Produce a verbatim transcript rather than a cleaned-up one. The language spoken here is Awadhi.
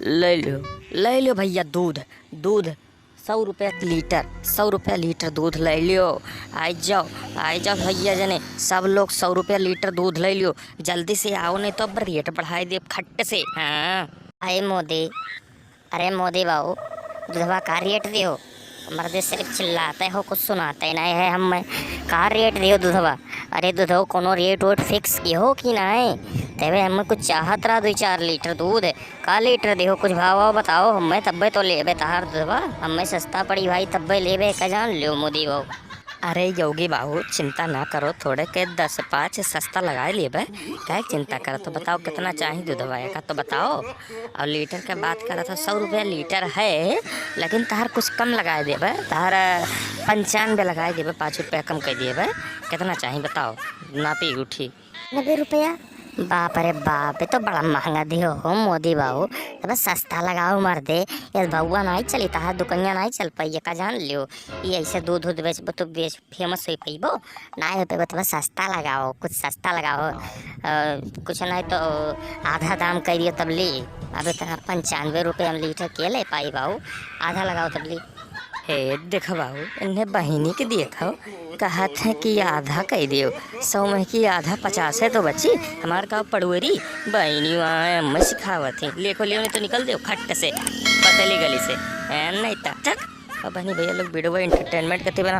ले लियो, ले लियो भइया दूध, दूध सौ रुपया लीटर, सौ रुपया लीटर दूध ले लियो। आइ जाओ, आइ जाओ भइया जने, सब लोग सौ रुपया लीटर दूध ले लियो, जल्दी से आओ, नहीं तो अब रेट बढ़ाइ देब खट से। हाँ। अरे मोदी, अरे मोदी बाबू, दूधवा का रेट दियो? मर्दे सिर्फ चिल्लाते हो, कुछ सुनाते नहीं है हमें। का रेट दियो दूधवा? अरे दूधवा कोनो रेट वेट फिक्स किहो कि नहीं? तबे हमें कुछ चाहत रहा, दुइ चार लीटर दूध। का लीटर दिहो, कुछ भाव वाव बताओ हमें, तब्बे तो लेबे तहार दूधवा। हमें सस्ता पड़ी भाई, तब्बे लेबे, का जान लियो मोदी बाबू। अरे योगी बाबू, चिंता ना करो, थोड़े के दस पाँच सस्ता लगाइ लेबे। काहे चिंता करत हो? बताओ कितना चाही दूधवा, एका तो बताओ। और लीटर के बात करत हो, सौ रुपया लीटर है, लेकिन तहार कुछ कम लगाइ देबे, तहार पंचानबे लगाइ देबे, पाँच रुपया कम कइ देबे। कितना चाही बताओ, नापी उठी। नब्बे रुपया? बाप रे बाप, ये तो बड़ा महंगा दिहो हो मोदी बाबू। तब सस्ता लगाओ मर्दे, ये बउआ नाहीं चली, तहार दुकनिया नाहीं चल पाई, का जान लियो। ये ऐसे दूध दूध बेचबो तो बेच फेमस होइ पइबो? नाहीं होइ पइबो, तब सस्ता लगाओ, कुछ सस्ता लगाओ। अ, कुछ नाहीं तो आधा दाम कइ दियो तब ली। अबे तहार पंचानबे रुपये हम लीटर के ले पाई बाबू, आधा लगाओ तब ली। हे देख बाबू, इन्हें बहिनी के दियत हो, कहत हैं कि आधा कइ दियो, सौ में कि आधा पचास है तो बच्ची, हमार का पड़ुएरी, बहिनी वहाँ अम्मा सिखावत है, लेखो लियो नहीं तो निकल दियो खट से, पतली गली से, ए, नहीं ता, चल। अब बहनी भइया लोग वीडियो एंटरटेनमेंट करते बना